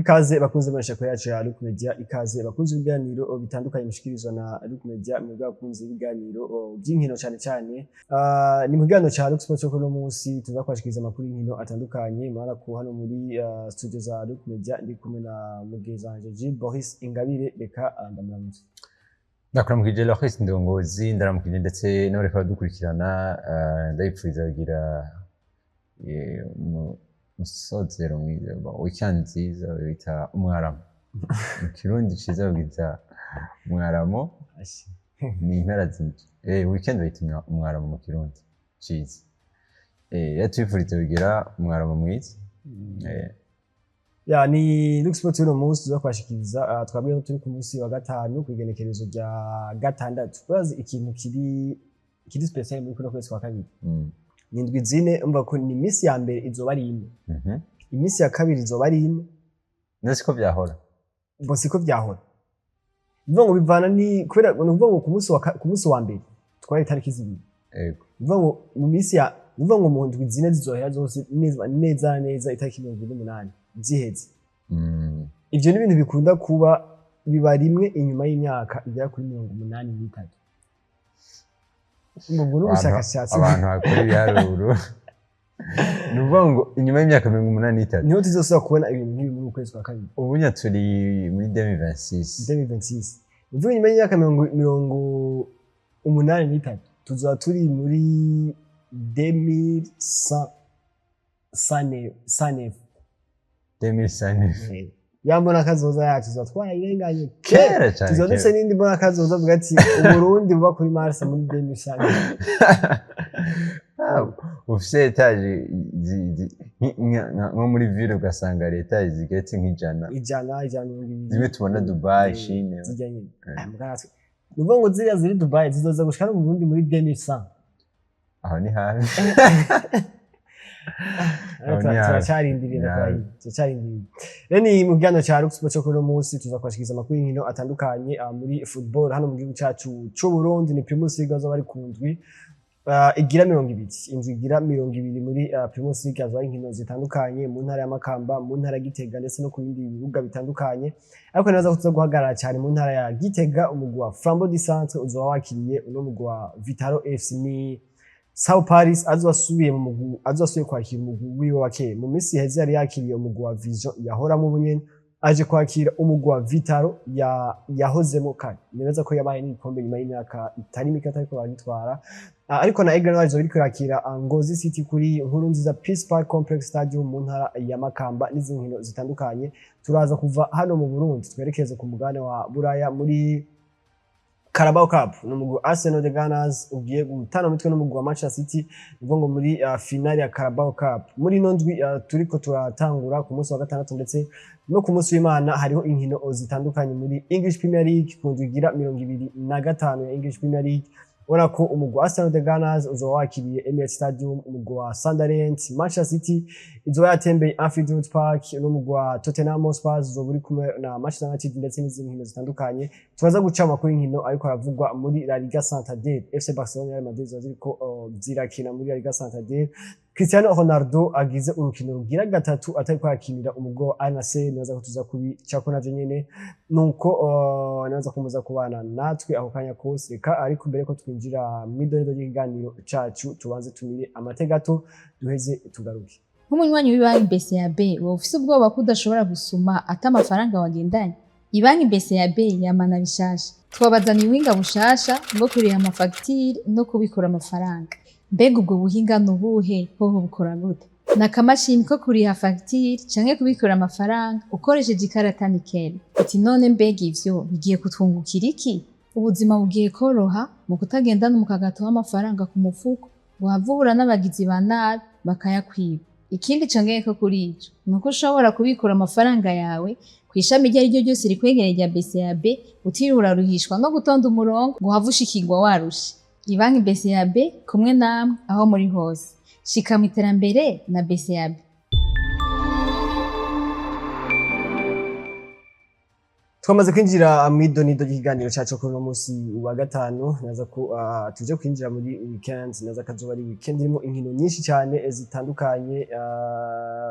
Ikaze bakunze mashako yacu ya Luke Media, ikaze bakunze ibiganiro bitandukanye mushikirizwa na Luke Media, mwebwe bakunze ibiganiro by'inkino cyane cyane. Ni mu kiganiro ca Luke Sports ko no munsi tuza kwashikiriza amakuru y'inkino atandukanye. Murabona ko hano muri studio za Luke Media ndi kumwe na mugenzi wanje G Boris Ingabire. Reka ndamuramutse. Ndakuramukije Loris Ndongozi, ndaramukije ndetse n'abariko baradukurikirana, ndabipfuriza kugira umusozero mwiza, weekend nziza bita umwaramo. Mu Kirundi ciza bita umwaramo, ni impera z'indwi. Weekend bayita umwaramo mu Kirundi ciza. Rero tubifuriza kugira umwaramo mwiza. Ya, ni Luke Sports uno munsi tuza kwashikiriza. Twabwiye ko turi ku munsi wa gatanu, kw'igenekerezo rya gatandatu. Urazi ikintu kiri special muri kuno kwezi kwa kabiri? Ni indwi 4. Umva ko ni iminsi ya mbere izoba ari ine, iminsi ya kabiri izoba ari ine. None siko vyahora? Ngo siko vyahora. Bivuga ngo bivana ni kubera ni ukuvuga ngo ku munsi wa mbere twari itariki 2. Bivuga ngo mu minsi ya, bivuga ngo mu ndwi 4 zizohera zose neza neza neza itariki 28 ziheze. Ivyo ni ibintu bikunda kuba, biba rimwe inyuma y'imyaka igera kuri 83. Ubwo n'ubushakashatsi. Abantu bakora ibiharuro, ni ukuvuga ngo inyuma y'imyaka 83 niho tuzosubira kubona ibintu nk'ibi muri uku kwezi kwa kabiri. Ubu nya turi muri 2026. 2026. Uvuga inyuma y'imyaka 83 tuzoba turi muri 2109. 2009. Ya mbona kazoza yacu tuzoba twarayirenganye. Kera cyane. Tuzoba dufise Kera. n'indi mbona kazoza avuga ati Uburundi buba kuri Mars muri 2100. Ah, ufise étage nko muri ville, ugasanga hari étage zigeretse nk'100. 100, 120. Zimwe tubona Dubai, Chine. Zijya nyine. Ah, muga natwe ni ukuvuga ngo ziriya ziri Dubai zizoza gushika no mu Burundi muri 2100. Aho ni hafi. Aho ni hafi. Turacarindiriye. Ni hafi. Ndakurahiye, turacarindiriye. Rero ni mu kiganiro ca Lux Sport cyo kuri uno munsi tuza kubashikiriza amakuru y'inkino atandukanye muri football hano mu gihugu cacu c'u Burundi. Ni Primus League bazoba bari ku ndwi igira 20, inzu igira 20 muri Primus League. Hazoba hari inkino zitandukanye mu ntara ya Makamba, mu ntara ya Gitega ndetse no ku bindi bibuga bitandukanye, ariko nibaza ko tuza guhagarara cyane mu ntara ya Gitega. Umugwi wa Flambeau du Centre uzoba wakiriye uno mugwi wa Vitalo FC. Ni Sao Paris azoba asubiye mu mugwi, azoba asubiye kwakira umugwi wiwe wa kera. Mu minsi iheze yari yakiriye umugwi wa Vision yahoramo, ubu nyene aje kwakira umugwi wa Vitalo yahozemo kare. Nibaza ko yabaye n'igikombe nyuma y'imyaka itari mike atariko baragitwara. Ariko na Aigle Noir izoba iriko irakira Ngozi City kuri Nkuru Nziza Peace Park Complex Stadium mu ntara ya Makamba n'izindi nkino zitandukanye. Turaza kuva hano mu Burundi twerekeze ku mugabane wa Buraya muri Carabao Cup. Ni umugwi wa Arsenal the Gunners ugiye gutana umutwe n'umugwi wa Manchester City, ni ngo muri finale ya Carabao Cup. Muri ino ndwi turiko turatangura ku munsi wa gatandatu ndetse no ku munsi w'Imana hariho inkino zitandukanye muri English Premier League, ku ndwi igira 25 ya English Premier League. Ubona ko umugwi wa Arsenal the Gunners uzoba wakiriye Emirates Stadium umugwi wa Sunderland, Manchester City izoba yatembeye Anfield Road Park, n'umugwi wa Tottenham Hotspur uzoba uri kumwe na Manchester United ndetse n'izindi nkino zitandukanye. Turaza guca amakuru y'inkino ariko aravugwa muri La Liga Santander. FC Barcelona, Real Madrid ziba ziriko zirakina muri La Liga Santander. Cristiano Ronaldo agize urukino rugira gatatu atariko arakinira umugwi wa Al Nassr. Nibaza ko tuza kubicako navyo nyene, nuko nibaza ko muza kubana natwe ako kanya kose. Reka ariko mbere ko twinjira mw'idonido ry'ikiganiro cacu tubanze tumire amate gato, duheze tugaruke. Nk'umunywanyi w'ibanki BCAB, wowe ufise ubwoba ko udashobora gusuma ata amafaranga wagendanye? Ibanki BCAB yamana bishasha. Twabazaniye ubuhinga bushasha bwo kuriha amafagitire no kubikura amafaranga. Mbega ubwo buhinga ni ubuhe? Hoho bukora gute? Ni akamashini ko kuriha fagitire canke kubikura amafaranga ukoresheje ikarata nickel. Uti none mbega ivyo bigiye kutwungukira iki? Ubuzima bugiye koroha mu kutagendana umukagato w'amafaranga ku mufuko ngo uhave uhura n'abagizi ba nabi bakayakwiba. Ikindi congeyeko kuri ico ni uko ushobora kubikura amafaranga yawe kw'ishami iryo ari ryo ryose rikwegereye rya BCAB, utiriwe uraruhishwa no gutonda umurongo ngo uhave ushikirwa warushe. Ibanki BCAB, kumwe namwe aho muri hose. Shika mu iterambere na BCAB. Twamaze kwinjira mw'idonido ry'ikiganiro cacu kuri uno musi wa gatanu. Naza ko tuje kwinjira muri weekend, naza kazoba ari weekend irimo inkino nyinshi cyane zitandukanye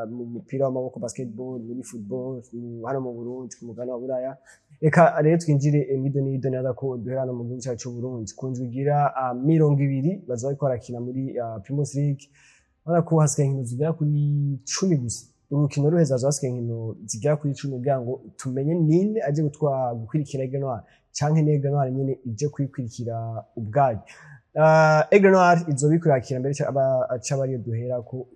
mu mupira w'amaboko, basketball, muri football, hano mu Burundi, ku mugabane wa Buraya. Reka rero twinjire mw'idonido. Naza ko duhera hano mu gihugu cacu c'u Burundi ku ndwi igira 20 bazoba bariko barakina muri Primus League. Urabona ko hasigaye inkino zigera kuri 10 gusa. Urukino ruheza hazoba hasigaye inkino zigera kuri 10 kugira ngo tumenye ninde aje gutwara, gukwirikira Aigle Noir canke ni Aigle Noir nyene ije kwikurikira ubwayo. Aigle Noir izoba iriko irakira mbere c'aba ariyo duherako.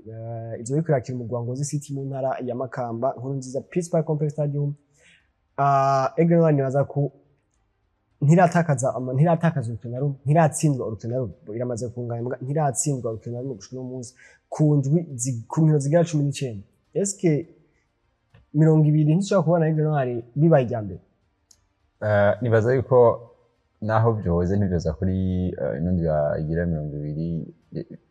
Izoba iriko irakira umugwi wa Ngozi City mu ntara ya Makamba, Nkurunziza Peace Park Complex Stadium. Aigle Noir nibaza ko ntiratakaza urukino na rumwe, ntiratsindwa urukino na rumwe. Iramaze kunganya muga ntiratsindwa urukino na rumwe gushika uno munsi ku nkino zigera 19. Eske 20 ntishobora kubona Aigle Noir bibaye irya mbere? Nibaza yuko naho byoze ntibyoza kuri ino ndwi igira 20,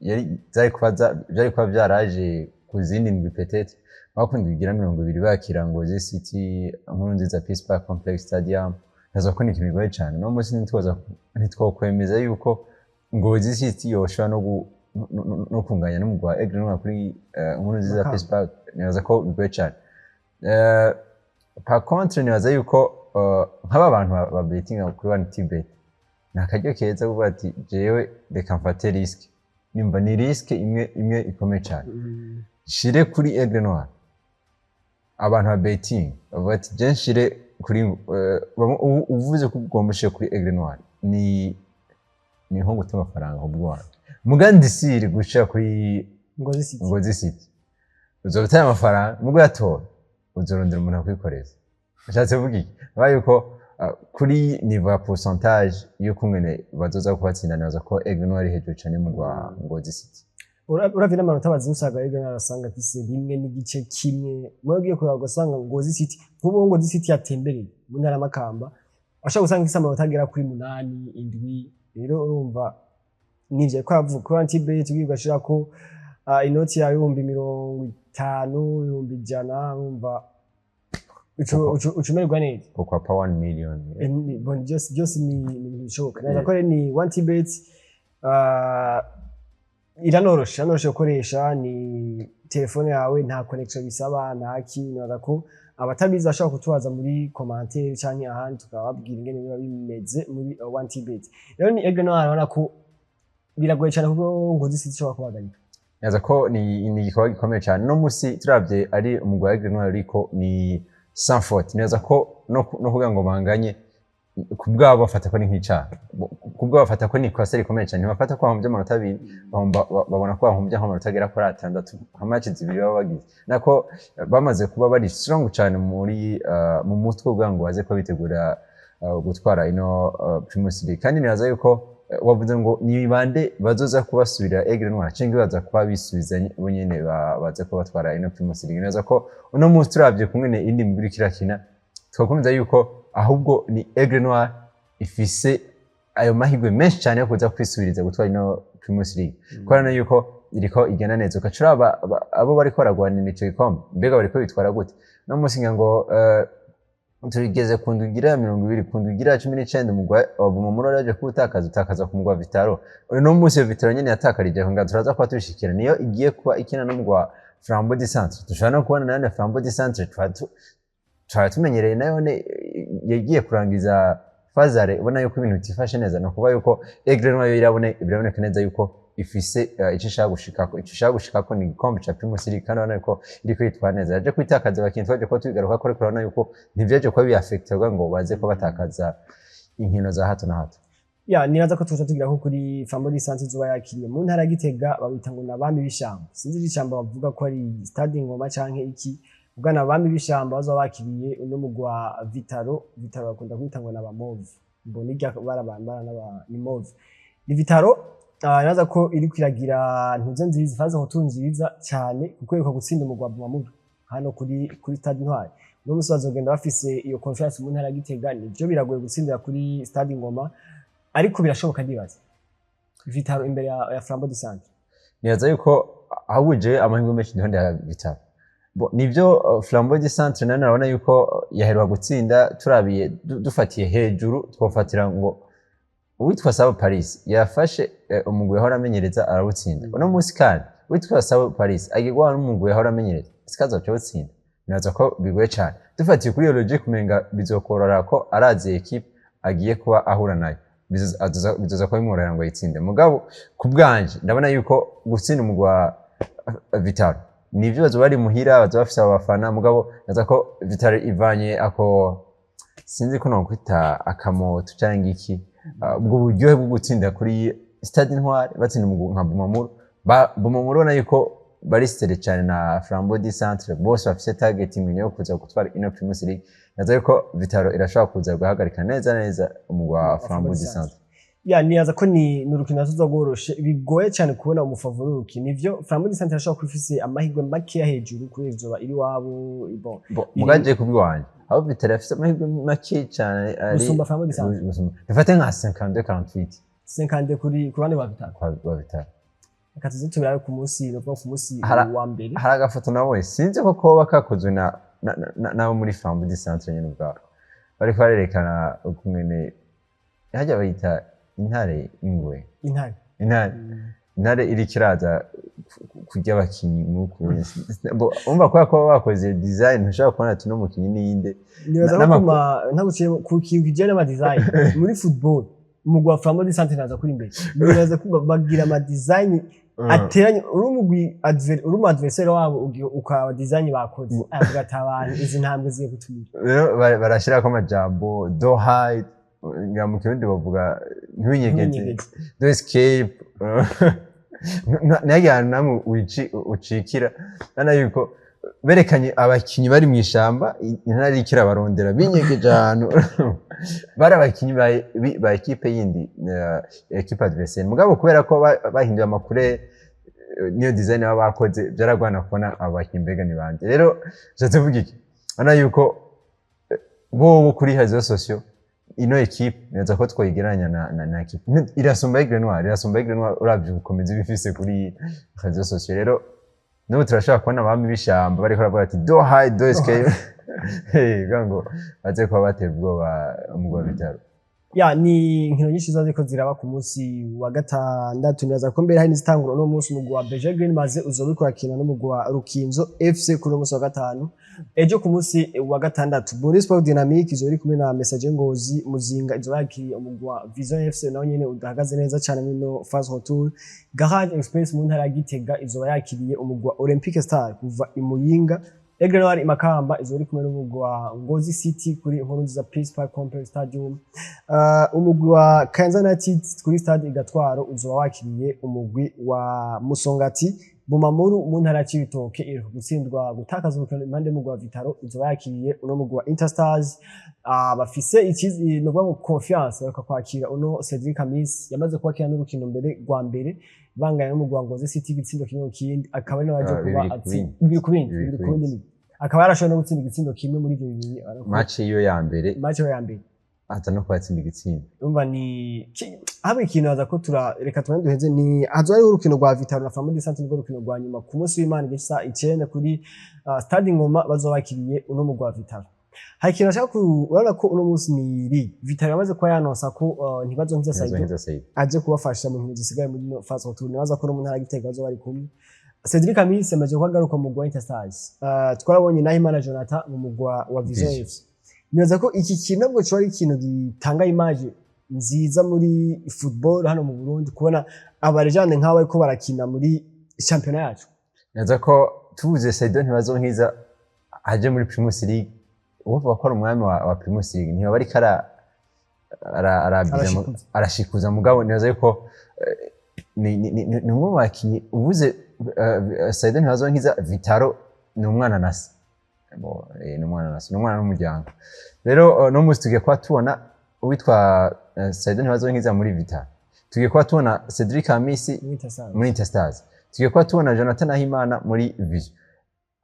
yari byari kuba byaraje ku zindi ndwi peut-être, aho ku ndwi igira 20 bakira Ngozi City, Nkurunziza Peace Park Complex Stadium, naza ko ni ikintu bigoye cyane. No munsi ntitwokwemeza yuko Ngozi City yoshobora no kunganya n'umugwi wa Aigle Noir kuri Nkurunziza Makamba. Peace Park. Nibaza ko bigoye cyane. Par contre nibaza yuko nk'aba bantu ba betinga kuri one tibet ni akaryo keza kuvuga ati: "Jewe reka mfate risque." Nimba ni risque imwe imwe ikomeye cyane, shire kuri Aigle Noir. Abantu ba betting bavuga ati: "Je nshire kuri uvuze ko ugomba ushire kuri Aigle Noir ni nko guta amafaranga ku bwawe." Mugandi siri gushira kuri Ngozi City. Ngozi City uzoba utaye amafaranga, mugo yatora uzorondera umuntu akwikoreza. Ashatse kuvuga iki? Bavuga yuko kuri niveau ya pourcentage y'ukungene bazoza kubatsinda, nibaza ko Aigle Noir ari hejuru cane mu rwa Ngozi City. Uravye n'amanota bazi, usanga Aigle Noir asanga afise 1.1. Mwe ugiye kuraba ugasanga Ngozi City, nk'ubu Ngozi City yatembereye mu ntara ya Makamba, ashobora gusanga ifise amanota agera kuri 8, 7. Rero urumva nivyo ariko aravuga kuri antibet, ugiye ugashirako inoti yawe 50,000, 100,000, urumva uca umererwa neza. Pourquoi pas 1 million? Bon, byose ni ibintu bishoboka. Naza ko rero ni one tibet, iranoroshe gukoresha. Ni telefone yawe, nta connection bisaba, nta ki. Nibaza ko abatabizi bashobora kutubaza muri commentaire canke ahandi, tukababwira ingene biba bimeze muri one tibet. Rero ni Aigle Noir, urabona ko biragoye cyane kuko Ngozi City ishobora kubahagarika. Nibaza ko ni igikorwa gikomeye cyane. No musi turavye ari umugwi wa Aigle Noir ariko ni sans faute. Nibaza ko no kugira ngo banganye ku bwabo bafata ko ni nk'icaha, ku bwabo bafata ko ni ikosa rikomeye cyane. Ntibafata ko bahombye amanota 2, babona ko bahombye nk'amanota agera kuri 6 nka match 2 baba bagize. Nako bamaze kuba bari strong cyane muri mu mutwe kugira ngo baze kuba bitegura gutwara ino Primus League. Kandi nibaza yuko wavuze ngo ni bande bazoza kubasubira Aigle Noir cyangwa baza kuba bisubiza bo nyene baza kuba batwara ino Primus League. Nibaza ko uno munsi turavye kumwe indi migwi iriko irakina, twakomeza yuko ahubwo ni Aigle Noir ifise ayo mahirwe menshi cyane yo kuza kwisubiriza gutwara ino Primus League, kubera no yuko iriko igenda neza. Ugaca uraba abo bariko baragwanira ico gikombe, mbega bariko bitwara gute no munsi? Ngira ngo tugeze ku ndwi igira ya 20, ku ndwi igira ya 19 umugwi wa Bumamuru yaje kuwutakaza, utakaza ku mugwi wa Vital'O. Uno munsi iyo Vital'O nyene yatakarije ngo turaza kuba tubishikira, niyo igiye kuba ikina n'umugwi wa Flambeau du Centre. Dushobora no kubona nane Flambeau du Centre twari tumenyereye nayo ne yagiye kurangiza fazare, ubona yuko ibintu bitifashe neza. Ni ukuvuga yuko Aigle Noir yo biraboneka neza yuko ifise ico ishaka gushikako. Ico ishaka gushikako ni igikombe ca Primus League, kandi urabona yuko iriko yitwara neza. Yaje kwitakaza abakinyi, twaje kuba tubigarukako, ariko urabona yuko ntivyaje kuba biaffecta kugira ngo baze kuba batakaza inkino za hato na hato. Ya, nibaza ko tuja tugira ko kuri Flambeau du Centre izuba yakiriye mu ntara ya Gitega, babita ngo nabami b'ishamba. Sinzi iri bavuga ko ari stade Ngoma canke iki, ubwo nabami b'ishamba bazoba bakiriye uno mugwi wa Vital'O. Vital'O bakunda kwita ngo naba mauve, mbona irya barabambara n'aba ni mauve, ni Vital'O. Nibaza ko iri kwiragira ntuze nziza, phase retour nziza cyane, kuko iheruka gutsinda umugwi wa Bumamuru hano kuri stade Intwari. Uno musi bazogenda bafise iyo confiance mu ntara ya Gitega. Nivyo, biragoye gutsindira kuri stade Ngoma, ariko birashoboka ndibaza. Vital'O imbere ya Flambeau du Centre. Nibaza yuko ahubwo jewe amahirwe menshi ndiho ndaya Vital'O. Bo, nivyo, Flambeau du Centre nayo narabona yuko yaheruka gutsinda. Turabiye dufatiye hejuru, twofatira ngo uwitwa Sabo Paris yafashe umugwi yahora amenyereza arawutsinda. Uno munsi kandi uwitwa Sabo Paris agiye guhura n'umugwi yahora amenyereza, sikaza awutsinda? Nibaza ko bigoye cane. Dufatiye kuri iyo logique, umenga bizokorora ko arazi équipe agiye kuba ahura nayo, bizoza kuba bimworohera ngo ayitsinde. Mugabo ku bwanje ndabona yuko gutsinda umugwi wa Vital'O, nivyo bazoba bari muhira, bazoba bafise abafana, mugabo naza ko Vital'O ivanye ako, sinzi ko nokwita akamoto canke iki, ubwo buryohe bwo gutsinda kuri Stade Intwari, batsinda umugwi nka Bumamuru. Bumamuru ubona yuko bari serré cyane na Flambeau du Centre, bose bafise target imwe yo kuza gutwara ino Primus League. Naza yuko Vital'O irashobora kuza guhagarika neza neza umugwi wa Flambeau du Centre. Ya, niyaza ko ni urukino ruza rworoshe. Bigoye cyane kubona umu favori w'urukino. Nivyo, Flambeau du Centre irashobora kuba ifise amahirwe makeya hejuru kuri izoba iri iwabo, bon. Bo, mugaje kubwiwanje aho Vital'O afise amahirwe make cyane ari Gusumba Flambeau du Centre. Gusumba. Dufate nka 52 48. 50 kuri ku ruhande rwa Vital'O. Kwa Vital'O. Reka tuze tubirabe ku munsi, novuga ku munsi wa mbere. Hari agafoto nawe sinzi ko koba kakozwe n'abo muri Flambeau du Centre nyene ubwabo, bariko barerekana ukungene hajya bayita intare, ingwe. Intare. Intare, intare iriko iraza kurya abakinyi nk'uku. Bo, urumva kubera ko baba bakoze design, ntushobora kubona ati uno mukinyi niyinde. Nibaza ko kuma ntaguciye ku kintu kijyanye n'ama design muri football, umugwi wa Flambeau du Centre naza kuri imbere. Nibaza ko bagira ama design ateranye. Uri umugwi uri umu adversaire wabo, ukaba design bakoze, avuga ati abantu izi ntambwe zigiye kutumira. Rero barashirako amajambo "don't hide", ngira mu Kirundi bavuga "ntiwinyegeze". Ntiwinyegeze. "Don't escape", ntihagire ahantu namwe ucikira. Urabona yuko berekanye abakinyi bari mw'ishamba, intare iriko irabarondera, binyegeje ahantu. Bari abakinyi ba équipe yindi, équipe adversaire, mugabo kubera ko bahinduye amakure, niyo design baba bakoze, byaragwana kubona abo bakinyi mbega ni bande. Rero nshatse kuvuga iki? Urabona yuko bobo kuri réseaux sociaux ino équipe neza ko twoyigereranya na équipe irasumba Aigle Noir, irasumba Aigle Noir uravye ubukomezi bifise kuri réseaux sociaux. Rero n'ubu turashobora kubona abami b'ishamba bariko baravuga ati "don't hide, don't escape", hey, kugira ngo baze kuba batera ubwoba umugwi wa Vital'O. Ya, ni inkino nyinshi ziba ziriko ziraba ku munsi wa gatandatu. Nibaza ko mbere hari n'izitangura uno munsi. Umugwi wa BG Green maze uzoba uriko urakina n'umugwi wa Rukinzo FC kuri uno munsi wa gatanu. Ejo ku munsi wa gatandatu, Burundi Sport Dynamique izoba iri kumwe na Messager Ngozi. Muzinga izoba yakiriye umugwi wa Vision FC, nawo nyene udahagaze neza cyane muri no phase retour. Garage Express mu ntara ya Gitega izoba yakiriye umugwi wa Olympique Star kuva i Muyinga. Aigle Noir i Makamba izoba iri kumwe n'umugwi wa Ngozi City kuri Nkurunziza Peace Park Complex Stadium. Umugwi wa Kayanza United kuri stade Igatwaro uzoba wakiriye umugwi wa Musongati. Bumamuru mu ntara ya Cibitoke iheruka gutsindwa, gutakaza urukino impande y'umugwi wa Vital'O, izoba yakiriye uno mugwi wa Interstars. Bafise ikizi no ngo confiance, baheruka kwakira uno Cedric Amis, yamaze kwakira n'urukino mbere rwa mbere banganya n'umugwi wa Ngozi City igitsindo kimwe ku kindi, akaba ari nawe aje Ah, kuba 2 ku atsinda bindi. 2 ku bindi. Bibiri bibiri ku ku bindi, akaba yarashoboye no gutsinda igitsindo kimwe muri ivyo bibiri. Match yiwe ya mbere. Match ya mbere. Aza no kubatsinda igitsinda. Urumva ni hamwe ikintu aza ko tura reka tubone duheze. Ni hazoba hariho urukino rwa Vital'O na Flambeau du Centre, nirwo rukino rwa nyuma ku munsi w'Imana igihe cy'isaha 9 kuri Stade Ngoma, bazoba bakiriye uno mugwi wa Vital'O. Hari ikintu nashaka ku urabona ko uno munsi ni Ligue. Vital'O yamaze kuba yanonsa ko Ntibazonkiza Saido Ntibazonkiza Saido aje kubafasha mu nkino zisigaye muri no phase retour. Nibaza ko no mu ntara ya Gitega bazoba bari kumwe. Cedric Amisi amaze kuba agaruka mu mugwi wa Interstars. Twarabonye Nahimana Jonathan mu mugwi wa Vision Vision. FC. Nibaza ko iki kintu nabwo coba ari ikintu gitanga image nziza muri football hano mu Burundi, kubona aba légendes nk'abo bariko barakina muri championnat yacu. Naza ko tuvuze Saido Ntibazonkiza aje muri Primus League, uvuga ko ari umwami wa Primus League, ntibaba ariko Arashikuza. Arashikuza, mugabo nibaza yuko ni umwe mu bakinyi. Uvuze Saido Ntibazonkiza, Vital'O, ni umwana na se. Bo, ni umwana na se, ni umwana n'umuryango. Rero no munsi tugiye kuba tubona uwitwa Saido Ntibazonkiza muri Vital'O, tugiye kuba tubona Cedric Hamisi muri Interstars. Muri Interstars, tugiye kuba tubona Jonathan Nahimana muri Vision.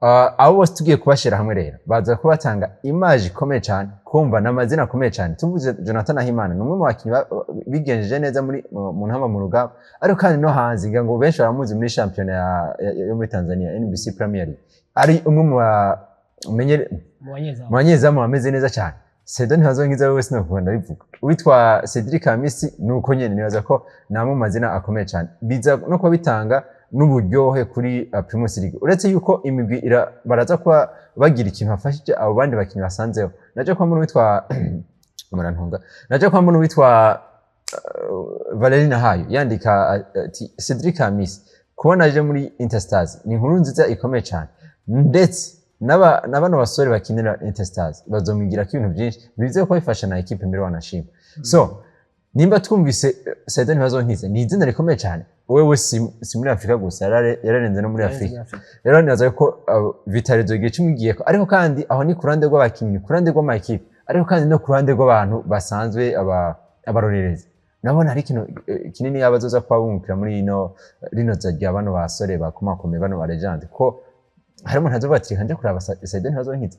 Abo bose tugiye kubashyira hamwe rero, baza kuba batanga image ikomeye cyane, kumva ni amazina akomeye cyane. Tuvuze Jonathan Nahimana, ni umwe mu bakinnyi bigenjeje neza muri mu ntamba mu rugamba, ariko kandi no hanze ngira ngo benshi baramuzi muri shampiyona yo muri Tanzania, NBC Premier League, ari umwe mu mu banyezamu mu banyezamu bameze neza cyane. Saido Ntibazonkiza wewe sinakubona ndabivuga. Uwitwa Cedric Hamisi ni uko nyene, nibaza ko ni amwe mu mazina akomeye cyane, biza no kuba bitanga n'uburyohe kuri Primus League, uretse yuko imigwi baraza kuba bagira ikintu bafashije abo bandi bakinnyi basanzeho. Naje kuba mbona uwitwa, murantunga, naje kuba mbona uwitwa Valerie Nahayo yandika ati: "Cedric Hamisi kubona aje muri Interstars ni inkuru nziza ikomeye cyane, ndetse na bano basore bakinira Interstars bazomwigirako ibintu byinshi bize kuba bifasha na ekipe mbere wanashima." So nimba twumvise Saido Ntibazonkiza, ni izina rikomeye cyane wewe, si muri Afurika gusa, yararenze no muri Afurika. Rero nibaza ko Vital'O igihe kimwigiyeko, ariko kandi aho ni ku ruhande rw'abakinnyi, ku ruhande rw'amakipe, ariko kandi no ku ruhande rw'abantu basanzwe, abarorerezi, nabona hari ikintu kinini yaba azoza kuba bungukira muri rino za rya bano basore bakomakomeye, bano ba legend, ko hari umuntu azovuga ati: "Reka nje kuraba Saido Ntibazonkiza."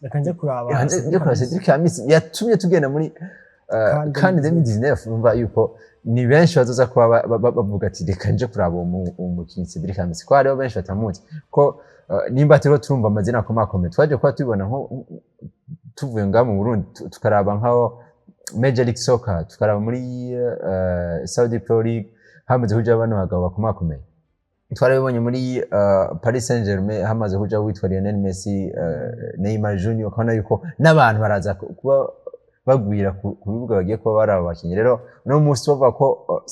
Reka nje kuraba Reka nje kuraba Cedric Hamisi yatumye tugenda muri Kandi kandi 2019. Urumva yuko ni benshi bazoza kuba bavuga ati: "Reka nje kuraba uwo mukinyi Cedric Hamisi," ko hariho benshi batamuzi, ko nimba turiko turumva amazina akomakomeye, twaje kuba tubibona nko tuvuye ngaha mu Burundi, tukaraba nkaho Major League Soccer, tukaraba muri Saudi Pro League, hamaze kuja bano bagabo bakomakomeye. Twarabibonye muri Paris Saint-Germain, hamaze kuja witwa Lionel Messi, Neymar Junior, ukabona yuko n'abantu baraza kuba bagwira ku bibuga bagiye kuba bari abo bakinyi. Rero uno munsi bavuga ko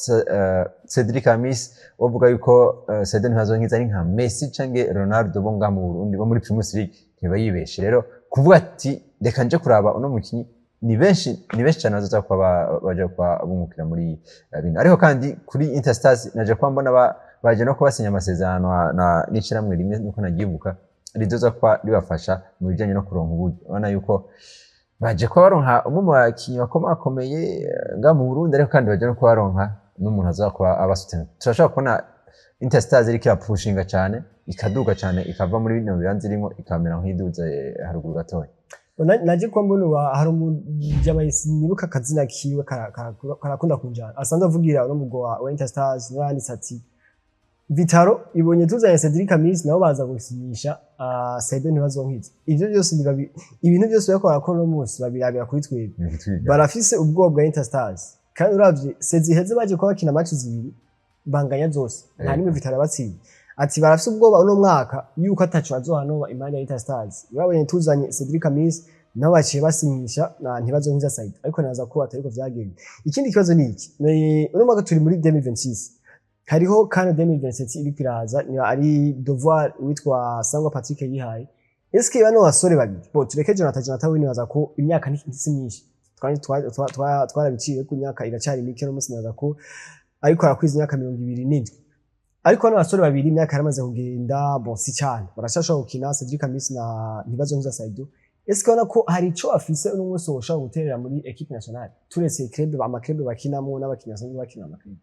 Cedric Hamisi, bavuga yuko Saido Ntibazonkiza ari nka Messi canke Ronaldo bo ngaha mu Burundi, bo muri Primus League, ntibayibeshe. Rero kuvuga ati: "Reka nje kuraba uno mukinyi," ni benshi cyane bazoza kuba baja kuba bungukira muri bino. Ariko kandi kuri Interstars naje kuba mbona baje no kubasinya amasezerano n'ishirahamwe rimwe, nuko nagibuka, rizoza kuba ribafasha mu bijanye no kuronka uburyo. Urabona yuko baje kuba baronka umwe mu bakinyi bakomakomeye ngaha mu Burundi, ariko kandi baje no kuba baronka n'umuntu aza kuba abasutena. Turashobora kubona Interstars iriko irapushinga cyane, ikaduga cyane, ikava muri bino bibanza irimo, ikamera nk'iduze haruguru gatoya. Naje kuba mbona hari umujama, nibuka akazina kiwe, karakunda kunjana, asanzwe avugira uno mugwi wa Interstars, niwe yanditse ati: "Vital'O ibonye tuzanye Cedric Amisi, nabo baza gusinyisha Saido Ntibazonkiza. Ivyo byose ibintu byose bariko barakora uno munsi babirabira kuri twebwe." Barafise ubwoba bwa Interstars, kandi uravye sezi iheze baje kuba bakina match zibiri banganya zose, nta nimwe Vital'O batsinze. Ati barafise ubwoba uno mwaka yuko ataco bazohanova impande ya Interstars. Babonye tuzanye Cedric Amisi, nabo baciye basinyisha na Ntibazonkiza Saido, ariko naza ko atariko vyagenze. Ikindi kibazo ni iki: ni uno mwaka turi muri 2026, hariho CAN 2027 iriko iraza, ni ari devoir witwa Sangwa Patrick yihaye. Eske bano basore babiri bo, tureke Jonathan we nibaza ko imyaka si myinshi, twarabiciye ku myaka iracyari mike no munsi, nibaza ko ariko arakwiza imyaka 27, ariko bano basore babiri imyaka yaramaze kugenda, bon, si cyane, baracashobora gukina, Cedric Amisi na Ntibazonkiza Saido. Eske ubona ko hari ico afise uno munsi woshobora guterera muri équipe nationale, turetse club, ama club bakinamo n'abakinyi basanzwe bakina ama club?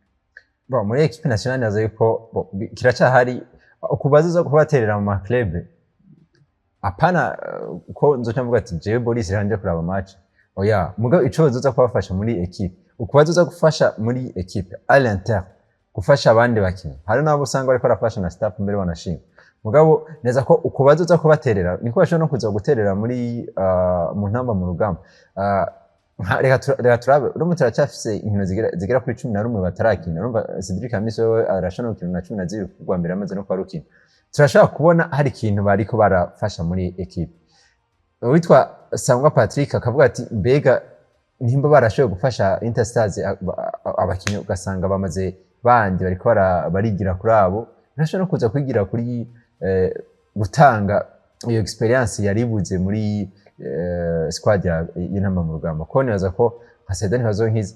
Bon, muri équipe nationale nazo yuko bon, kiracyahari ukubaza zo kubaterera mu ma club, apana ko nzoca mvuga ati: "Jewe Boris ranje kuraba match." Oya, mugabo ico bazoza kubafasha muri équipe, ukubaza uza gufasha muri équipe à l'interne, gufasha abandi bakinyi, hari n'abo usanga bariko barafasha na staff mbere banashima. Mugabo neza ko ukubaza uza kubaterera niko bashobora no kuza guterera muri mu ntamba mu rugamba. Reka turabe, urumva turacyafise inkino zigera kuri 11 batarakina. Urumva Cedric Hamisi wewe arashobora no gukina na 12 kuko mbere amaze no kuba rukina. Turashobora kubona hari ikintu bariko barafasha muri équipe. Uwitwa Sangwa Patrick akavuga ati: "Mbega nimba barashoboye gufasha Interstars, abakinyi ugasanga bamaze bandi bariko barigira kuri abo, barashobora no kuza kwigira kuri gutanga iyo experience yaribuze muri squad y'intamba mu rugamba." Ko nibaza ko nka Saido Ntibazonkiza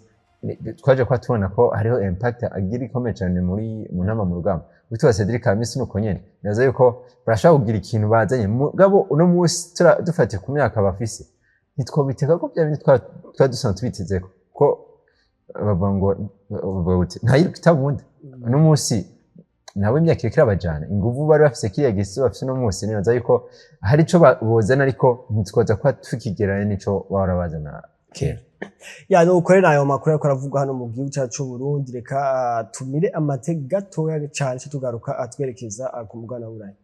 twaje kuba tubona ko hariho impact agira ikomeye cyane muri mu ntamba mu rugamba. Witwa Cedric Hamisi nuko nyene, nibaza yuko barashobora kugira ikintu bazanye. Mugabo uno munsi dufatiye ku myaka bafise, ntitwobitega ko bya bindi twa dusanzwe tubitezeko, ko bavuga ngo, bavuga uti ntayiruka itabunda. Uno munsi Nabo imyaka iriko irabajana, inguvu bari bafise kiriya gisi bafise uno munsi, nibaza yuko hari ico bozana, ariko ntitwoza kuba tukigereranya n'ico bahora bazana kera. Ya, nuko rero ayo makuru ariko aravugwa hano mu gihugu cyacu c'u Burundi. Reka tumire amate gatoya cane, ce tugaruka twerekeza ku mugabane wa Burayi.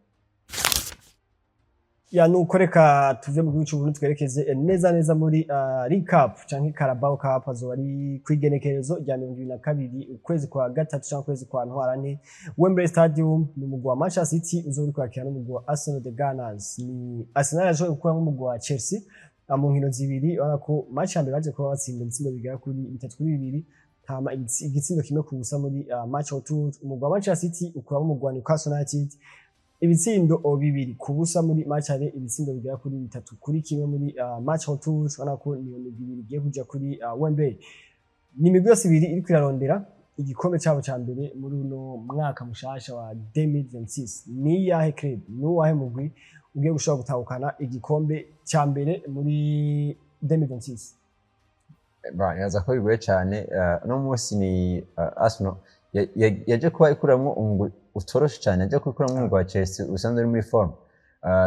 Ya, nuko reka tuve mu gihugu c'u Burundi, twerekeze neza neza muri League Cup canke Carabao Cup. Azoba ari kw'igenekerezo rya 22 ukwezi kwa gatatu canke ukwezi kwa ntwarante, Wembley Stadium. Ni umugwi wa Manchester City uzoba uri kwakira n'umugwi wa Arsenal, the Gunners. Ni Arsenal yashoboye gukuramwo umugwi wa Chelsea mu nkino zibiri. Urabona ko match ya mbere baje kuba batsinda ibitsindo bigera kuri 3-2, hama igitsindo 1-0 muri match retour. Umugwi wa Manchester City ukuramo umugwi wa Newcastle United ibitsindo 2-0 muri match aller, ibitsindo bigera kuri 3-1 muri match retour. Urabona ko niyo migwi ibiri igiye kuja kuri Wembley. Ni imigwi yose ibiri iriko irarondera igikombe cabo ca mbere muri uno mwaka mushasha wa 2026. Ni iyahe club, ni uwahe mugwi ugiye gushobora gutahukana igikombe ca mbere muri 2026? Ba, nibaza ko bigoye cyane. Uno munsi ni Arsenal yaje kuba ikuramwo umugwi utoroshe cyane, yaje kuba umugwi wa Chelsea usanzwe uri muri forme,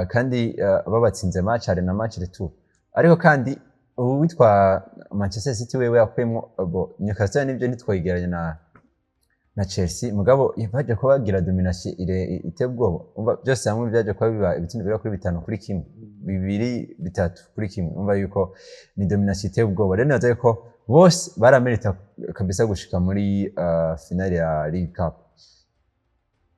kandi babatsinze match aller na match retour. Ariko kandi uwitwa Manchester City wewe yakuyemwo bo Newcastle, nibyo ntitwoyigeranya na Chelsea, mugabo baje kuba bagira domination iteye ubwoba. Umva, byose hamwe byaje kuba biba ibitsindo bigera kuri 5-1, 2, 3-1. Umva yuko ni domination iteye ubwoba. Rero nibaza yuko bose baramerita kabisa gushika muri finale ya League Cup.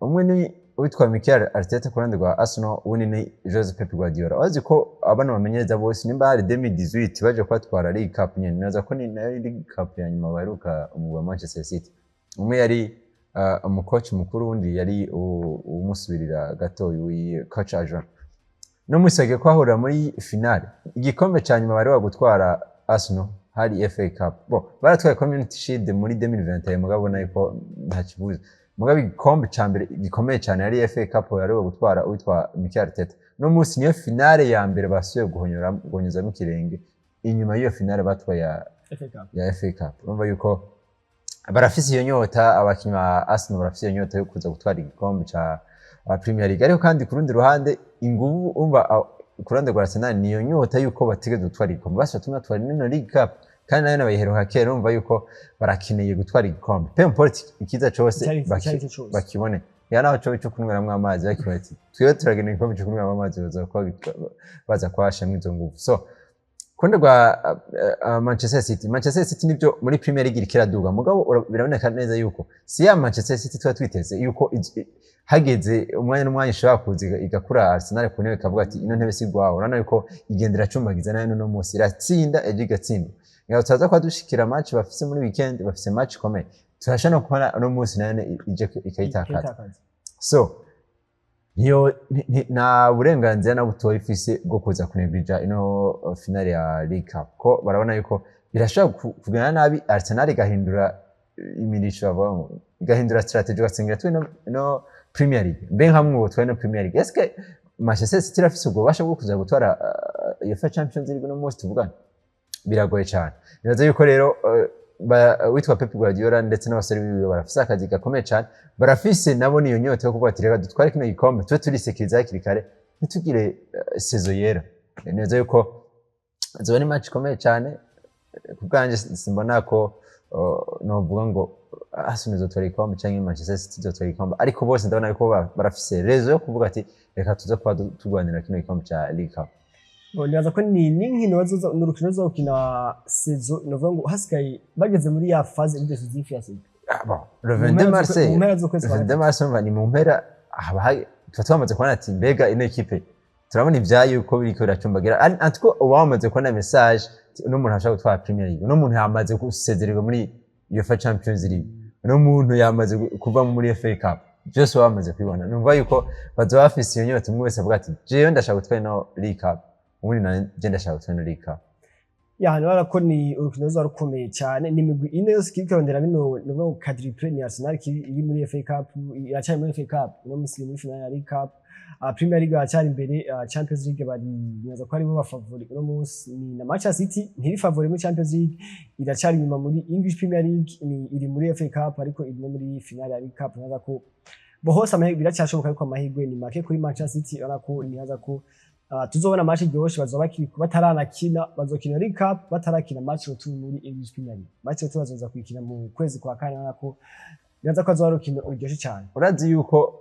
Umwe ni uwitwa Mikel Arteta ku ruhande rwa Arsenal, uwundi ni Jose Pep Guardiola. Wazi ko abana bamenyereza bose nimba hari 2018 baje kubatwara League Cup nyene, nibaza ko ni nayo League Cup ya nyuma baheruka umugwi wa Manchester City. Umwe yari umukoci mukuru, uwundi yari uwumusubirira gato, coach adjoint. No munsi bagiye kuhahurira muri finale. Igikombe ca nyuma bari gutwara Arsenal hari FA Cup. Bon, baratwaye Community Shield muri 2021, mugabo ubona yuko nta kibuza. Mugabo igikombe ca mbere gikomeye cyane yari FA Cup yari gutwara uwitwa Mikel Arteta. No munsi niyo finale ya mbere basubiye guhonyora, guhonyozamo ikirenge inyuma y'iyo finale batwaye ya FA Cup. Ya FA Cup. Urumva yuko barafise iyo nyota, abakinyi ba Arsenal barafise iyo nyota yo kuza gutwara igikombe ca Premier League. Ariko kandi ku rundi ruhande inguvu, umva, ku ruhande rwa Arsenal niyo nyota yuko bategerezwa gutwara igikombe. Basi batumwe batwara ino League Cup, kandi nayo nabayiheruka kera. Urumva yuko barakeneye gutwara igikombe, peu importe ikiza cose Icari cyo cose. Bakibone ya naho cobe cyo kunyweramwo amazi, bakibona ati twebwe turagenera igikombe cyo kunyweramo amazi, baza kuba baza kuhashamwo izo nguvu. So ku ruhande rwa Manchester City, Manchester City nibyo muri Premier League iriko iraduga, mugabo biraboneka neza yuko si ya Manchester City tuba twiteze yuko hageze umwanya n'umwanya ishobora kuza igakura Arsenal ku ntebe, ikavuga ati ino ntebe si gwawe. Urabona yuko igenda iracumbagiza nayo. No munsi iratsinda, ejo igatsinda. Ngaho turaza kuba dushikira match bafise muri weekend, bafise match ikomeye, turashobora no kubona uno munsi nayo ije ikayitakaza. Ikayitakaza. So ntiyo nta burenganzira na butoya ifise bwo kuza kunegwija ino finale ya League Cup, ko barabona yuko birashobora kugenda nabi, Arsenal igahindura imirisho, bavuga ngo igahindura strategy, ugasanga twe no Premier League. Mbe nka mwe twari no Premier League, est-ce Manchester City irafise ubwo bubasha bwo kuza gutwara UEFA Champions League no munsi tuvugana? Biragoye cyane. Nibaza yuko rero witwa Pep Guardiola ndetse n'abasore biwe barafise akazi gakomeye cyane. Barafise nabo niyo nyota yo kuvuga ati reka dutware kino gikombe, tube turisekiriza hakiri kare, ntitugire saison yera. Nibaza yuko zoba ni match ikomeye cyane. Ku bwanjye simbona ko novuga ngo Arsenal izotwara igikombe cyangwa Manchester City izotwara igikombe, ariko bose ndabona yuko barafise raison yo kuvuga ati reka tuze kuba turwanira kino gikombe cya League Cup. Nibaza ko ni n'inkino bazoza, ni urukino ruzokina saison, novuga ngo hasigaye bageze muri ya phase décisive ya saison. Ah, bon, le Mu 22 mpera mars, mu mpera z'ukwezi kwa le 22 mars, urumva ni mu mpera, haba tuba twamaze kubona ati mbega ino ekipe, turabona ibyayo uko biriko biracumbagira. En tout cas uba wamaze kubona message ati uno muntu ashaka gutwara Premier League, uno muntu yamaze gusezererwa muri UEFA Champions League, uno muntu yamaze kuva muri FA Cup, byose uba wamaze kubibona. Numva yuko bazoba bafise iyo nyota, umwe wese avuga ati jewe ndashaka gutwara ino League Cup, ubundi nanje ndashaka gutwara ino League Cup. Ya, nibara ko ni urukino ruzoba rukomeye cyane. Ni imigwi ine yose ikiri kurondera bino, nuvuga ngo quadruplé. Ni Arsenal iri muri FA Cup, iracari muri FA Cup, uno munsi iri muri finale ya League Cup, Premier League baracari imbere, Champions League bari, nibaza ko aribo bafavori uno munsi. Ni na Manchester City ntiri favori muri Champions League, iracari inyuma muri English Premier League, ni iri muri FA Cup, ariko iri no muri finale ya League Cup. Nibaza ko Bo hose amahirwe biracyashoboka, ariko amahirwe ni make kuri Manchester City. Urabona ko nihaza ko tuzobona match iryoshe. Bazoba bakiri bataranakina, bazokina League Cup batarakina match retour muri English Premier League. Match retour bazoza kuyikina mu kwezi kwa kane. Urabona ko nibaza ko azoba ari urukino ruryoshye cyane. Urazi yuko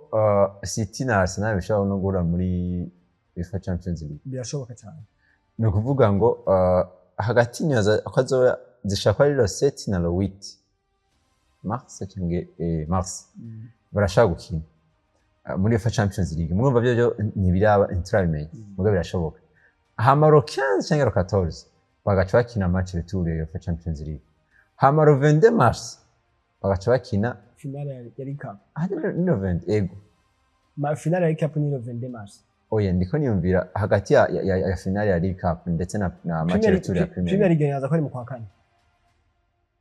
City na Arsenal bishobora no guhura muri UEFA Champions League? Birashoboka cyane. Ni ukuvuga ngo hagati nibaza ko azoba zishobora kuba ari le 7 na le 8 mars cyangwa mars, barashaka gukina muri UEFA Champions League. Murumva byo ntibiraba, ntiturabimenya, mugabo birashoboka. Hama le 15 cyangwa le 14 bagaca bakina match retour ya UEFA Champions League. Hama le 22 mars bagaca bakina finale ya League Cup. Ah, ni le 20, ego. Ma finale ya League Cup ni le 22 mars. Oya, ndiko niyumvira hagati ya finale ya League Cup ndetse na match Premier retour ya Premier Premier League. League yaza ko ari mu kwa kane.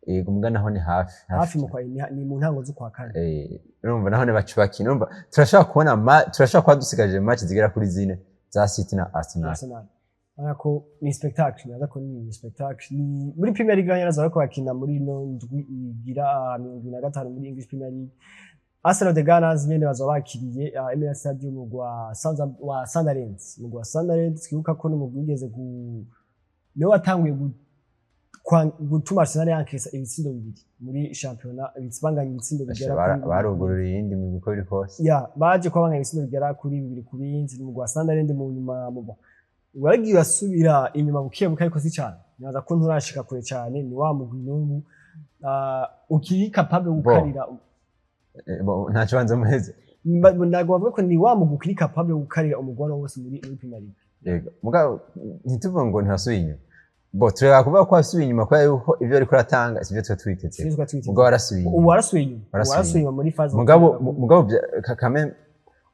Ego, mbwa naho ni hafi. Hafi mu kwa ni mu ntango z'ukwa kane. Urumva naho baca bakina. Urumva turashobora kubona turashobora kuba dusigaje match zigera kuri zine za City na Arsenal. Arsenal. Urabona ko ni spectacle, nibaza ko ni spectacle. Ni muri Premier League yaraza bariko bakina muri ino ndwi igira 75 muri English Premier League. Arsenal the Gunners nyene bazoba bakiriye Emirates Stadium wa Sunderland. Umugwi wa Sunderland, twibuka ko n'umugwi wigeze niwe watanguye gutuma Arsenal yankesa ibitsindo bibiri muri shampiyona, banganya ibitsindo bigera kuri Barugururiye iyindi migwi uko biri kose. Ya, baje kuba banganya ibitsindo bigera kuri 2-2 n'umugwi wa Sunderland. Mu nyuma mu waragiye urasubira inyuma buke buke, ariko si cyane. Nibaza ko nturashika kure cyane. Ni wa mugwi n'ubu ukiri capable gukarira. Bo, nta kibanza muheze. Ntabwo bavuga ko ni wa mugwi ukiri capable gukarira umugwi wose muri Premier League. Yego, mugabo ntituvuge ngo ntihasubiye inyuma. Bo tureba kuvuga ko wasubiye inyuma kubera yuko ivyo ariko aratanga sivyo tuba twiteze. Sivyo twiteze. Mugabo warasubiye inyuma. Ubu warasubiye inyuma, ubu Warasubiye warasubiye inyuma muri phase. Mugabo quand même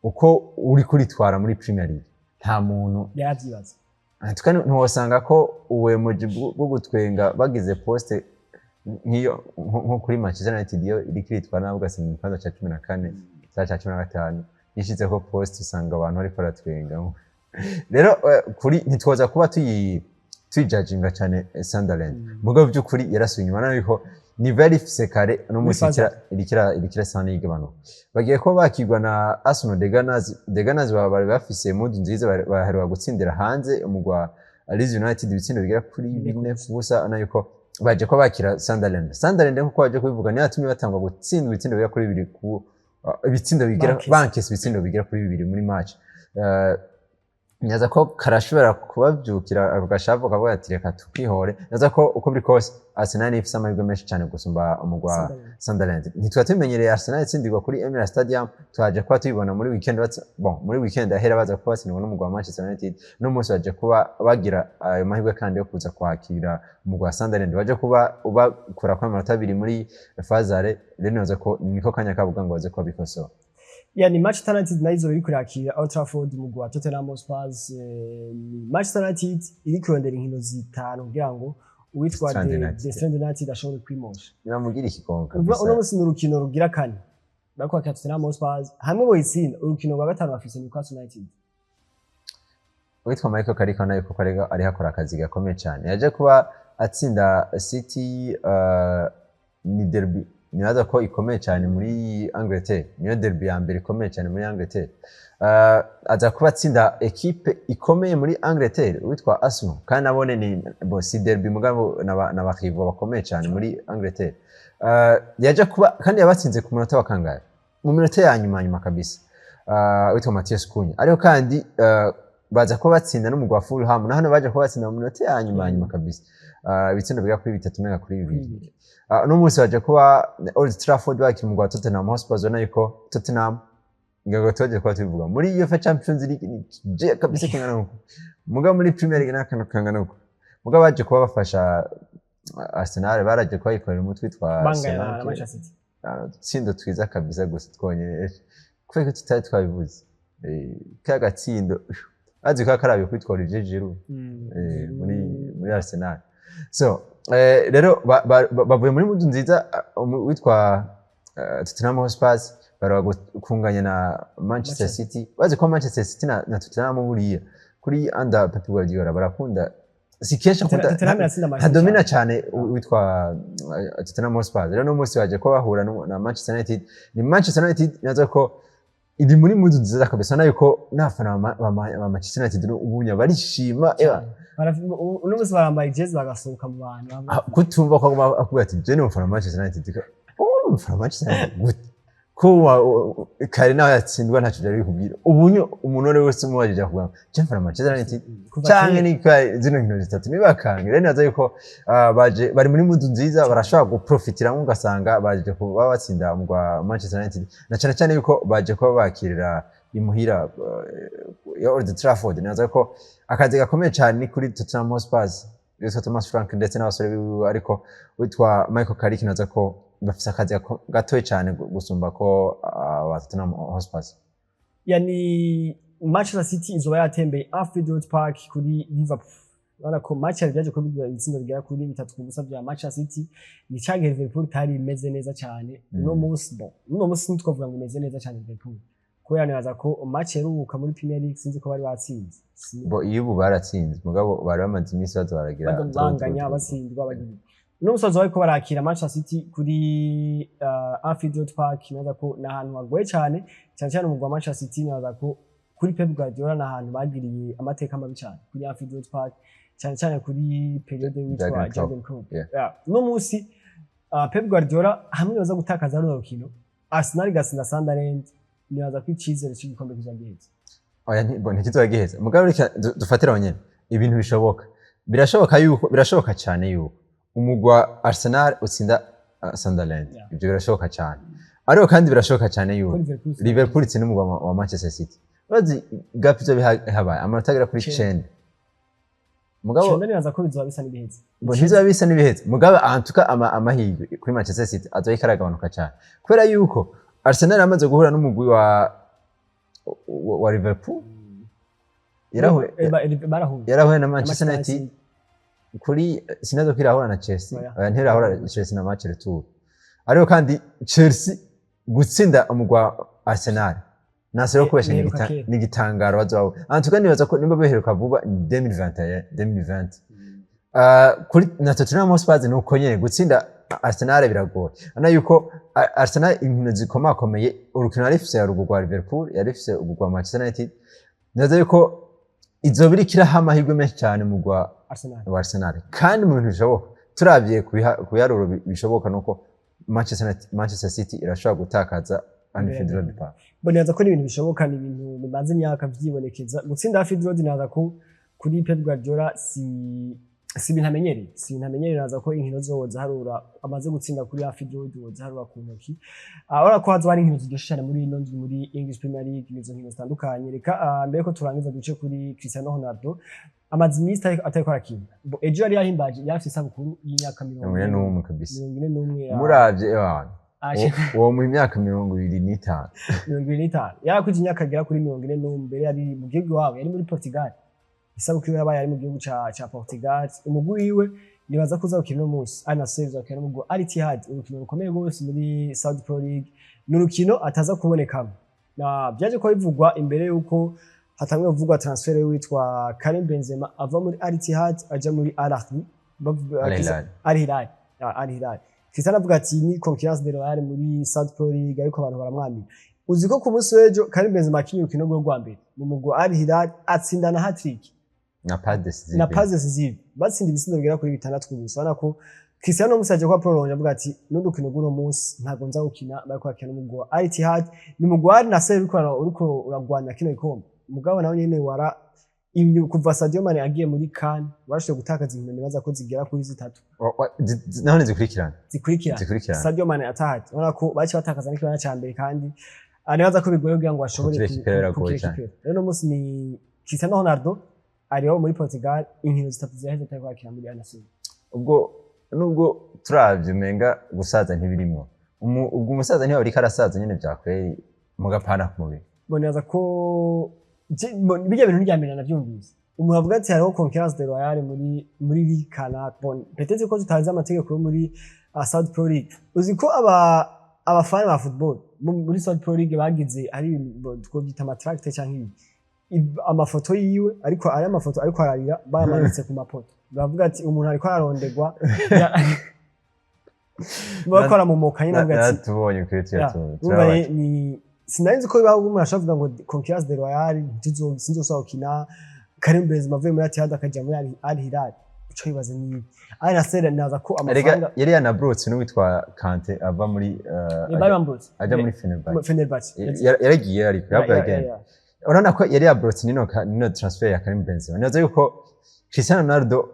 uko uri kuritwara muri Premier League, nta muntu Yaravyibaza. En tout cas, ntiwosanga ko ubuhemuji bwo gutwenga bagize poste nk'iyo nko kuri Manchester United, iyo iriko iritwara nabi ugasanga mu kibanza ca 14 cya 15, yishizeko poste usanga abantu bariko baratwenga. Rero kuri ntitwoza kuba tuyijajinga cyane Sunderland. Mugabo by'ukuri yarasubiye inyuma nayo ko niveau yari ifise kare no munsi Muri phase. irikira isa n'iyigabanuka. Bagiye kuba bakirwa na Arsenal the Gunners. The Gunners baba bari bafise mood nziza, baheruka gutsindira hanze umugwa Leeds United ibitsindo bigera kuri 4-0. Nayo ko baje kuba bakira Sunderland. Sunderland, nkuko baje kubivuga, niyo yatumye batangwa gutsindwa ibitsindo bigera kuri bibiri ku ibitsindo bigera Bankese. Bankese ibitsindo bigera kuri bibiri muri match. Nyaza ko karashobora kubavyukira ako gashavu kavuga ati reka tukihore. Nyaza ko uko biri kose Arsenal ifise amahirwe menshi cyane gusumba umugwa Sunderland. Sunderland. Ntitwa tumenyereye Arsenal itsindirwa kuri Emirates Stadium. Twaje kuba tubibona muri weekend bon, muri weekend ahera baza kuba batsindwa n'umugwa wa Manchester United. No munsi baje kuba bagira ayo mahirwe kandi yo kuza kwakira umugwa wa Sunderland, baje kuba bakura kwa amanota abiri muri phase. Rero nibaza ko niko kanya kabuga ngo baze kuba bikosora. Ya, ni Manchester United nayo izoba iriko irakira Old Trafford umugwi wa Tottenham Hotspur. Ni Manchester United iri kurondera inkino zitanu kugira ngo uwitwa Strand United. The Strand United ashobore kwimosha. Nibamugira ikigonga. Uno munsi ni urukino rugira kane bariko bakira Tottenham Hotspur. Hamwe boyitsinda, urukino rwa gatanu bafise Newcastle United. Uwitwa Michael Carrick nawe kuko ariho akora akazi gakomeye cyane. Yaje kuba atsinda City, ni derby nibaza ko ikomeye cyane muri Angleterre, niyo derby ya mbere ikomeye cyane muri Angleterre. Aza kuba atsinda ekipe ikomeye muri Angleterre witwa Arsenal, kandi nabone ni bo si derby mugabo n'aba rivaux bakomeye cyane muri Angleterre. Yaje kuba kandi yabatsinze ku munota wa kangahe, mu minota ya nyuma nyuma kabisa, witwa Matheus Cunha. Ariko kandi baza kuba batsinda n'umugwi wa Fulham, na hano baje kuba batsinda mu minota ya nyuma nyuma kabisa, ibitsindo bigera kuri bitatu menga kuri bibiri. Uno munsi baje kuba Old Trafford bakira umugwi wa Tottenham Hotspur. Ubona yuko Tottenham ngo tubaje kuba tubivuga muri UEFA Champions League ni kije kabisa kingana uko, mugabo muri Premier League n'akantu kangana uko. Mugabo baje kuba bafasha Arsenal, baraje kuba yikorera umutwe witwa banganya na Solanke. Manchester City. Udutsindo twiza kabisa gusa twonyene kubera ko tutari twabivuze. Ka gatsindo azi ko karabiye kwitwa Olivier Giroud muri Arsenal. So rero bavuye muri mood nziza, witwa Tottenham Hotspur baraba kunganya na Manchester Manchester. City. Bazi ko Manchester City na Tottenham buriya kuri under Pep Guardiola barakunda, si kenshi akunda Tottenham iratsinda Manchester. Ntadomina cyane witwa Tottenham Hotspur. Rero no munsi baje ko bahura na Manchester United. Ni Manchester United nazo ko Iri muri mood nziza kabisa, nayo ko n'abafana ba Manchester United ubunya barishima. Uno munsi barambaye ijezi bagasohoka mu bantu. Ah, kutumva ko aguma akubwira ati: "Je ni umufana wa Manchester United." Oh, umufana wa Manchester United gute ko kare nawe yatsindwa ntacyo byari bikubwira? Ubunyo umuntu uwo ari we wese umubajije akubwira ngo: "Je mfana Manchester United." Kuva Canke kera. ni ka zino nkino zitatu nibakange. Rero nibaza yuko baje bari muri mood nziza, barashobora guprofitiramo, ugasanga baje kuba batsinda umugwa Manchester United, na cyane cyane yuko baje kuba bakirira imuhira ya Old Trafford. Nibaza ko akazi gakomeye cyane ni kuri Tottenham Hotspur, witwa Thomas Frank ndetse n'abasore biwe, ariko witwa Michael Carrick nibaza ko bafise akazi gatoyi cyane gusumba ko ba Tottenham Hotspur. Yani Manchester City izoba yatembeye Anfield Road Park kuri Liverpool. Urabona ko match yari byaje kuba ibitsindo bigera kuri 3-0 bya Manchester City. Ni cyagihe Liverpool itari imeze neza cyane. Uno munsi, bon, uno munsi ntitwavuga ngo imeze neza cyane Liverpool, kubera nibaza ko match yaruhuka muri Premier League sinzi ko bari batsinze. Bo iyo ubu baratsinze, mugabo bari bamaze iminsi baza baragira banganya, draw. Batsindwa bagira. Uno musozo bariko barakira Manchester City kuri Anfield Road Park. Nibaza ko ni ahantu hagoye cyane, cyane cyane umugwi wa Manchester City. Nibaza ko kuri Pep Guardiola ni ahantu bagiriye amateka mabi cyane kuri Anfield Road Park, cyane cyane kuri période witwa Jurgen Klopp. Jurgen Klopp. Yeah. Uno munsi Pep Guardiola hamwe baza gutakaza runo rukino, Arsenal igatsinda Sunderland, nibaza ko icizere cy'igikombe kiza giheze. Oya, bo ntikizoba giheze, mugabo reka dufatire aho nyene. Ibintu bishoboka, birashoboka yuko, birashoboka cyane yuko umugwa Arsenal utsinda Sunderland. Ibyo birashoboka cyane, ariko kandi birashoboka cyane yuko ko Liverpool Liverpool itsinda umugwa wa Manchester City. Urazi gap ivyo habaye amanota agera kuri Cenda. 9, mugabo Cenda, nibaza ko bizoba bisa n'ibiheze. Bo ntibizoba bisa n'ibiheze, mugabo antuka amahirwe kuri Manchester City azoba aragabanuka cyane, kubera yuko Arsenal yamaze guhura n'umugwi wa Liverpool, yarahuye Barahuye. Yarahuye na Manchester Manchester United kuri, sinazo ko irahura na Chelsea. Oya. Oya, ntirahura na Chelsea na match retour. Ariko kandi Chelsea gutsinda umugwa Arsenal nasero kubesha Biheruka kera. Ni igitangaro bazoba. En tout cas nibaza ko nimba biheruka vuba ni 2021, 2020. Kuri na Tottenham Hotspur ni uko nyene, gutsinda Arsenal biragoye. Ana yuko Arsenal inkino zikomakomeye, urukino yari ifise ruguru rwa Liverpool, yari ifise uruguru rwa Manchester United, nibaza yuko izoba iriko iraha amahirwe menshi cyane mu gwa Arsenal. wa Arsenal. Kandi mu bintu bishoboka, turavye ku biharuro bishoboka, nuko Manchester City irashobora gutakaza Anfield Road Park. Bo nibaza ko ni ibintu bishoboka, ni ibintu bimaze imyaka vyibonekeza gutsinda Anfield Road. Nibaza ko kuri Pep Guardiola si ibintu amenyereye. Nibaza ko inkino zoza harura amaze gutsinda kuri Anfield Road woza harura ku ntoki. Urabona ko hazoba hari inkino ziryoshe cyane muri ino ndwi muri English Premier League, nizo nkino zitandukanye. Reka mbere ko turangiza duce kuri Cristiano Ronaldo, amaze iminsi atariko arakina. Bo, ejo yari yahimbaje, yari afite isabukuru y'imyaka mirongo 41 kabisa. 41. Muravye uwo mu myaka 25. 25, yarakwije imyaka agera kuri 41. Mbere yari mu gihugu iwabo, yari muri Portugal. Isabukuru yabaye ari mu gihugu ca Portugal. Umugwi wiwe nibaza ko uzawukina uno munsi, Al Nassr uzawukina n'umugwi wa Al Ittihad, urukino rukomeye rwose muri Saudi Pro League. Ni urukino ataza kubonekamo, na byaje ko bivugwa imbere yuko hatanguye kuvugwa transfert witwa Karim Benzema ava muri Al Ittihad aja muri Al Ahly. Al Hilal. Al Hilal. Al Hilal. Cristiano avuga ati ni concurrence déloyale muri Saudi Pro League, ariko abantu baramwamira. Uzi ko ku munsi w'ejo Karim Benzema akinye urukino rwe rwa mbere mu mugwi wa Al Hilal, atsinda na hat-trick Na passe décisive. Na passe décisive, batsinda ibitsindo bigera kuri 6-0. Urabona ko Cristiano musi aje kwa prolonge, avuga ati n'urukino rw'uno munsi ntabwo nza gukina, bariko bakina n'umugwi wa Al Ittihad. Ni umugwi wa Al Nassr uriko uragwanira kino gikombe, mugabo nawe nyene wara kuva Sadio Mane agiye muri CAN barashoboye gutakaza inkino nibaza ko zigera kuri zitatu. Naho ntizikurikirana. Zikurikirana. Zikurikirana. Sadio Mane atahati, urabona ko baciye batakaza n'ikibanza ca mbere, kandi nibaza ko bigoye kugira ngo bashobore Kukirekipera biragoye cyane. kukirekipera. Rero uno munsi ni Cristiano Ronaldo ariho muri Portugal, inkino zitatu ziraheze atariko arakina muri Al Nassr. Ubwo nubwo turavye umenga gusaza ntibirimwo, ubwo umusaza ntiwaba ariko arasaza nyene vyakweri mugapana ku mubiri. Bo nibaza ko bijya bintu n'irya mbere navyumvise umuntu avuga ati hariho concurrence déloyale muri Ligue kanaka. Bon, peut-être ko tutazi amategeko yo muri Saudi Pro League. Uzi ko abafana ba football muri Saudi Pro League bagize ari twobyita amatract canke ibi amafoto yiwe, ariko ari amafoto ariko ararira, bayamanitse ku mapoto, bavuga ati umuntu ariko ararondegwa, bariko baramumoka nyine, avuga ati Natubonye kuri Ya, Twitter. urumva ni Sinari nzi ko bibaho umuntu ashobora kuvuga ngo concurrence déloyale, sinzosaba gukina. Karim Benzema avuye muri Etihad akaja muri Al Hilal, uco wibaza ni Al Nassr, naza ko Erega amafaranga yari yanabrotse n'uwitwa Kante ava muri bari bamburutse aja muri Fenerbahce. Fenerbahce. Yaragiye ariko yavuye agenda. Urabona ko yari yabrotse nino transfer ya Karim Benzema. Nibaza yuko Cristiano Ronaldo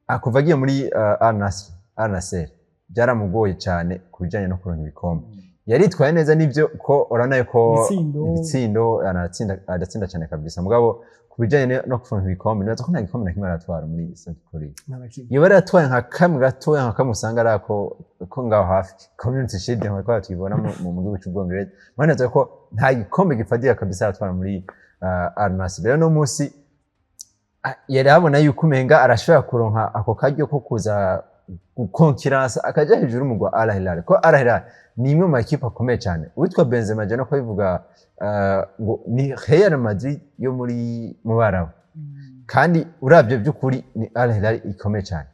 akuva agiye muri Al Nassr, Al Nassr byaramugoye cyane ku bijyanye no kuronka ibikombe. Yaritwaye neza nibyo, ko urabona yuko Ibitsindo. Ibitsindo aratsinda, aratsinda cyane kabisa, mugabo ku bijyanye no kuronka ibikombe nibaza ko nta gikombe na kimwe aratwara muri Saudi Pro League. Nta na kimwe. Iyo bari yaratwaye nka kamwe gatoya, nka kamwe usanga ari ako ko ngaho hafi, Community Shield, nka tuyibona mu gihugu cy'Ubwongereza. Murabona ko nta gikombe gifatika kabisa aratwara muri Al Nassr. Rero no munsi yari abona yuko umenga arashobora kuronka ako karyo ko kuza gukonkiransa akaja hejuru mu gwa Al Hilal, ko Al Hilal ni imwe mu makipe akomeye cyane. Uwitwa Benzema je no kubivuga ngo ni Real Madrid yo muri mu Barabu, kandi uravye by'ukuri ni Al Hilal ikomeye cyane.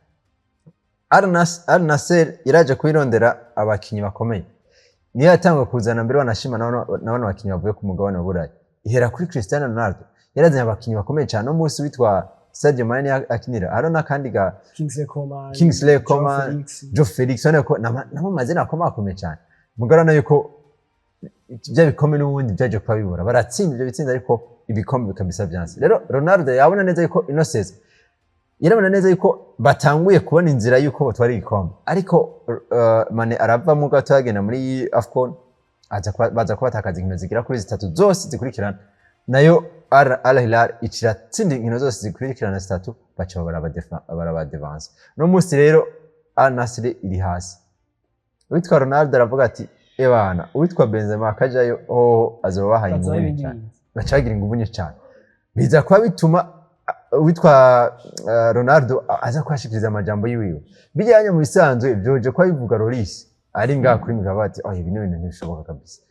Al Nassr iraje kubirondera abakinyi bakomeye, niyo yatangwa kuzana mbere wanashima na bano bakinyi bavuye ku mugabane wa Burayi, ihera kuri Cristiano Ronaldo. Yarazanye abakinyi bakomeye cyane. No munsi witwa Sadio Mane akinira hariho n'akandi ga Kingsley Coman, Kingsley Joao Coman, Felix. Joe Felix, urabona ko namo mazina akomakomeye cyane. Mugabo urabona yuko bya bikombe n'ubundi byaje kuba bibura. Baratsinda ibyo bitsinda ariko ibikombe kabisa byanse. Rero Ronaldo yabona neza yuko ino saison, yarabona neza yuko batanguye kubona inzira yuko batwara igikombe, ariko Mane aravamo gato yagenda muri AFCON, aza baza kubatakaza inkino zigera kuri zitatu zose zikurikirana. Nayo Al Hilal iciratsinda inkino zose zikurikirana zitatu, baca barabadevansa. No munsi rero Al Nassr iri hasi. Uwitwa Ronaldo aravuga ati: "Ebana, uwitwa Benzema akajayo, oh, azoba bahaye Bazoba inguvu ibindi nyinshi cyane." bindi. Baca bagira inguvu nyinshi cyane, biza kuba bituma uwitwa Ronaldo aza kuhashikiriza amajambo yiwiwe bijyanye mu bisanzwe vyoje kuba bivuga Loris ari ngaha kuri migabo ati: "Oh, ibi ni ibintu ntibishoboka kabisa.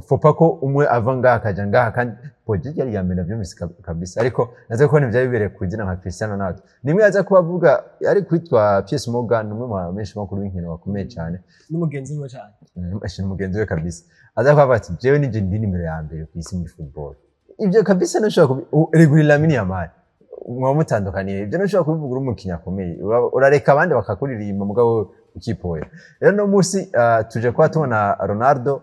Faut pas ko umwe ava ngaha akaja ngaha." Kandi projet yari ya mbere navyumvise kabisa, ariko naza kubona ivyari bibereye ku izina nka Cristiano Ronaldo. Nimwe yaza kuba avuga ari kwitwa Piers Morgan, umwe mu bamenyesha makuru w'inkino bakomeye cyane. N'umugenzi wiwe cyane. Ni mugenzi we kabisa. Aza kuba ati: "Jewe nije ndi nimero ya mbere ku isi muri football." Ibyo kabisa ntushobora kubi Lamine Yamal mwaba mutandukaniye. Ibyo ntushobora kubivuga uri umukinnyi akomeye. Urareka abandi bakakuririmba, mugabo ukipoye. Rero no munsi tuje kuba tubona Ronaldo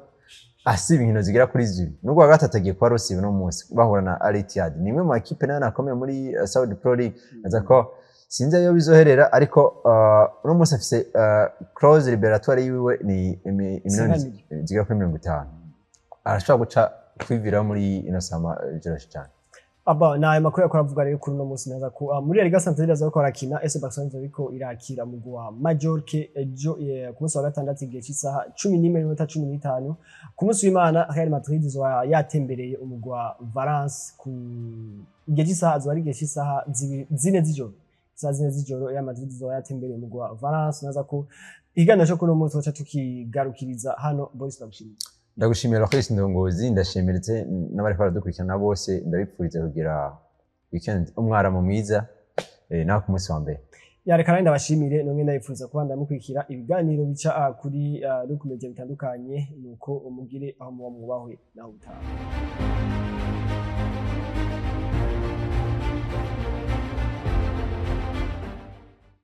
asiba inkino zigera kuri zibiri, nubwo wa gatatu agiye kuba rusiba. No munsi bahura na Al Ittihad, ni imwe mu makipe nayo nakomeye muri Saudi Pro League. Aza ko sinzi ayo bizoherera, ariko uno munsi afise clause libératoire yiwe ni imiliyoni zigera kuri 50, arashobora guca kwivira muri ino summer vyoroshe cyane. Aba ni ayo makuru yakora avuga rero kuri uno munsi. Naza ko muri La Liga Santander aza ko arakina FC Barcelona ariko irakira mugwi wa Mallorca ejo ku munsi wa gatandatu igihe cy'isaha 11:15. Ku munsi w'Imana Real Madrid izoba yatembereye umugwi wa Valence ku igihe cy'isaha, azoba ari igihe cy'isaha 4 z'ijoro, isaha 4 z'ijoro Real Madrid izoba yatembereye umugwi wa Valence. Naza ko ikiganiro cyo kuri uno munsi tuca tukigarukiriza hano. Boris, ndagushimiye. Ndagushimira Chris Ndongozi, ndashimiritse n'abariko baradukurikirana bose, ndabipfuriza kugira weekend, umwaramo mwiza, nawe ku munsi wa mbere. Yareka kandi ndabashimire, nongeye ndabipfuza kuba ndamukurikira ibiganiro bica kuri Look Media bitandukanye. Nuko mugire aho muba mwubahwe, naho butaha.